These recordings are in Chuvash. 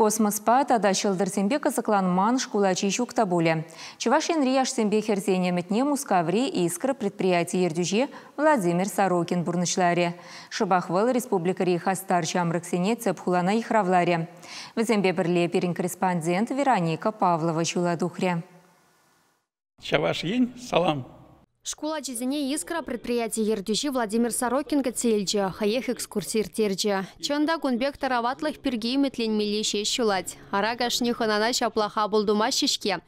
Космоспа тата ҫӑлтӑрсемпе кӑсӑкланман шкул ачи ҫук та пулӗ. Чӑваш Енри яшсемпе хӗрсен ӗмӗтне Мускаври «Искра» предприяти ертӳҫи Владимир Сорокин пурнӑҫларӗ. Шӑпах вӑл республикӑри хастар ҫамрӑксене тӗп хулана йыхравларӗ. Вӗсемпе пӗрле пирӗн корреспондент Вероника Павлова ҫула тухрӗ. Чӑваш Ен, салам! Шкул ачисене «Искра» предприяти ертӳҫи Владимир Сорокин кӗтсе илчӗ, хӑех экскурси ирттерчӗ. Чӑн та, кун пек тараватлӑх пирки ӗмӗтленмелли ҫеҫ юлать. Ара, кашни хӑнана ҫапла хапӑл тумаҫҫӗ-ҫке.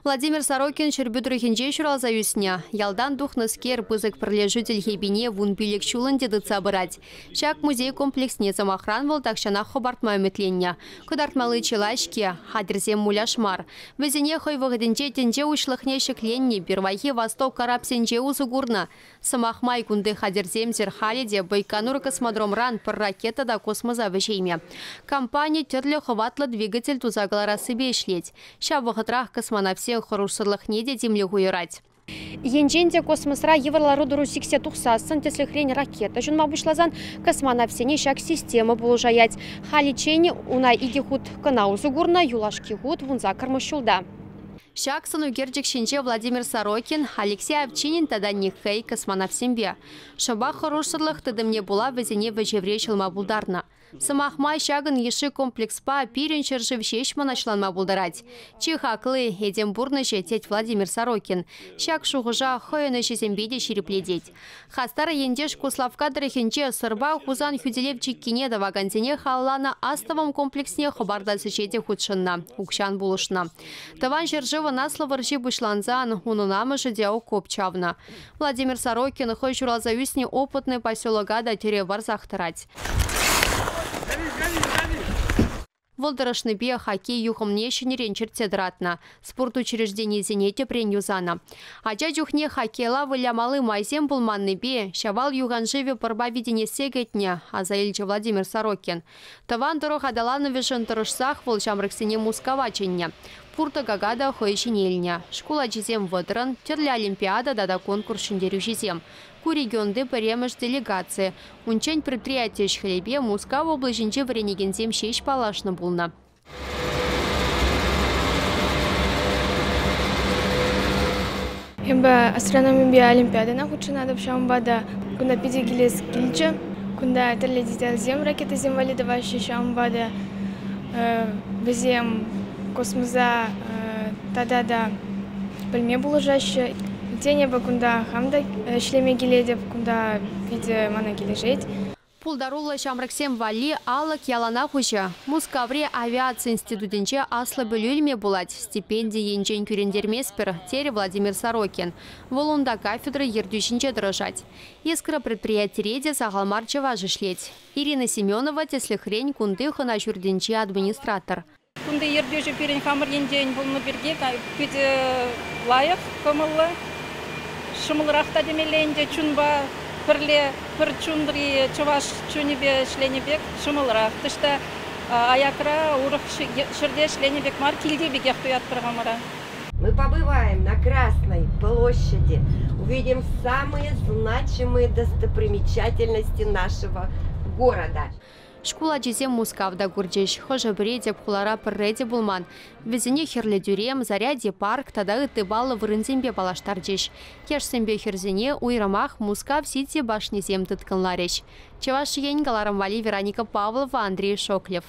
Владимир Сорокин Ҫӗрпӳ тӑрӑхӗнче ҫуралса ӳснӗ. Ялтан тухнӑскер пысӑк пӗрлешӳ тилхепине 15 ҫул ӗнтӗ тытса пырать. Ҫак музей комплексне, сӑмахран, вӑл тахҫанах хӑпартма ӗмӗтленнӗ. Кӑтартмалли чылай-ҫке, хатӗрсем муляж мар. Вӗсене хӑй вӑхӑтӗнче тӗнче уҫлӑхне ҫӗкленнӗ пирвайхи «Восток» карапсенче усӑ курнӑ. Сӑмах май, кунти хатӗрсемсӗр халӗ те Байконур космодромран пӗр ракета та космоса вӗҫеймӗ. Компани тӗрлӗ хӑватлӑ двигатель туса кӑларассипе ӗҫлет. Ҫав вӑхӑтрах космонавтсен хӑрушсӑрлӑхне те тимлӗх уйӑрать. Енчен те космосра йывӑр лару-тӑру сиксе тухсассӑн, тӗслӗхрен, ракета ҫунма пуҫласан, космонавтсене ҫак система пулӑшаять. Халиччен уна икӗ хут кӑна усӑ курнӑ, юлашки хут 18-мӗш ҫулта. Ҫак сӑнӳкерчӗк ҫинче Владимир Сорокин, Алексей Овчинин тата Ник Хей космонавтсемпе. Шӑпах хӑрушсӑрлӑх тытӑмне пула вӗсене вӗҫевре ҫӑлма пултарнӑ. Сӑмах май, ҫакӑн йышши комплекспа пирӗн ҫӗршыв ҫеҫ мӑнаҫланма пултарать. Чи хакли, этем пурнӑҫӗ, тет Владимир Сорокин. Ҫак шухӑша хӑйӗн ӗҫӗсемпе те ҫирӗплетет. Хастар ентеш Куславкка тӑрӑхӗнче Сӑрпа Хусан хӳтӗлев чиккине тӑвакансене халалланӑ астӑвӑм комплексне хӑпартас ӗҫе те хутшӑннӑ, укҫан пулӑшнӑ. Тӑван ҫӗршывӑн Аслӑ вӑрҫи пуҫлансан унӑн амӑшӗ те окоп чавнӑ. Владимир Сорокин хӑй ҫуралса ӳснӗ Опытный поселока та тӗрев парсах тӑрать. Вӑл тӑрӑшнипе хоккей юхӑмне ҫӗнӗрен чӗртсе тӑратнӑ, спорт учрежденийӗсене тӗпрен юсанӑ. Ача чухне хоккейла вылямалли майсем пулманнипе Ҫавал юханшывӗ пӑрпа витӗнессе кӗтнӗ, аса илчӗ Владимир Сорокин. Тӑван тӑрӑх аталанӑвӗшӗн тӑрӑшсах вӑл ҫамрӑксене Мускава чӗннӗ. Пур тӑкака та хӑй ҫине илнӗ. Шкул ачисем вӑтӑрӑн, тӗрлӗ олимпиада тата конкурс ҫӗнтерӳҫисем. Ку регионти пӗрремӗш делегаци. Унччен предприяти ӗҫ-хӗлӗпе Мускав облаҫӗнче вӗренекенсем ҫеҫ паллашнӑ пулнӑ. Эпӗ астрономипе олимпиадӑна хутшӑнатӑп, ҫавӑнпа та кунта питӗ килес килчӗ. Кунта тӗрлӗ детальсем, ракетӑсем валли тӑваҫҫӗ, ҫавӑнпа та вӗсем космоса тата та пӗлме пулӑшаҫҫӗ. Тен, эпӗ кунта хам та ӗҫлеме килетӗп, кунта питӗ мана килӗшет. Пултаруллӑ ҫамрӑксем валли алӑк яланах уҫӑ. Мускаври авиаци институтӗнче аслӑ пӗлӳ илме пулать, стипенди енчен кӳрентерместпӗр, терӗ Владимир Сорокин. Вӑл унта кафедра ертӳҫинче тӑрӑшать. «Искра» предприятире те сахал мар чӑваш ӗҫлет. Ирина Семенова, тӗслӗхрен, кунти хӑна ҫуртӗнчи администратор. Кунти ертӳҫӗ пирӗн хамӑр енчен пулнӑ пирки питӗ лайӑх, кӑмӑллӑ, ҫӑмӑлрах та темелле ӗнтӗ чунпа пӗрле пӗр чунри чӑваш чунӗпе ӗҫленӗ пек ҫӑмӑлрах. Таҫта аякра урӑх ҫӗрте ӗҫленӗ пек мар, килти пекех туятпӑр хамӑра. Мы побываем на Красной площади, увидим самые значимые достопримечательности нашего города. Шкул ачисем Мускав та курчӗҫ. Хӑшӗ-пӗри тӗп хулара пӗрре те пулман. Вӗсене Хӗрлӗ тӳрем, Зарядье парк тата ытти паллӑ вырӑнсемпе паллаштарчӗҫ. Яшсемпе хӗрсене уйрӑмах Мускав-Сити башнисем тыткӑнларӗҫ. Чӑваш Ен кӑларӑм валли Вероника Павлова, Андрей Шоклев.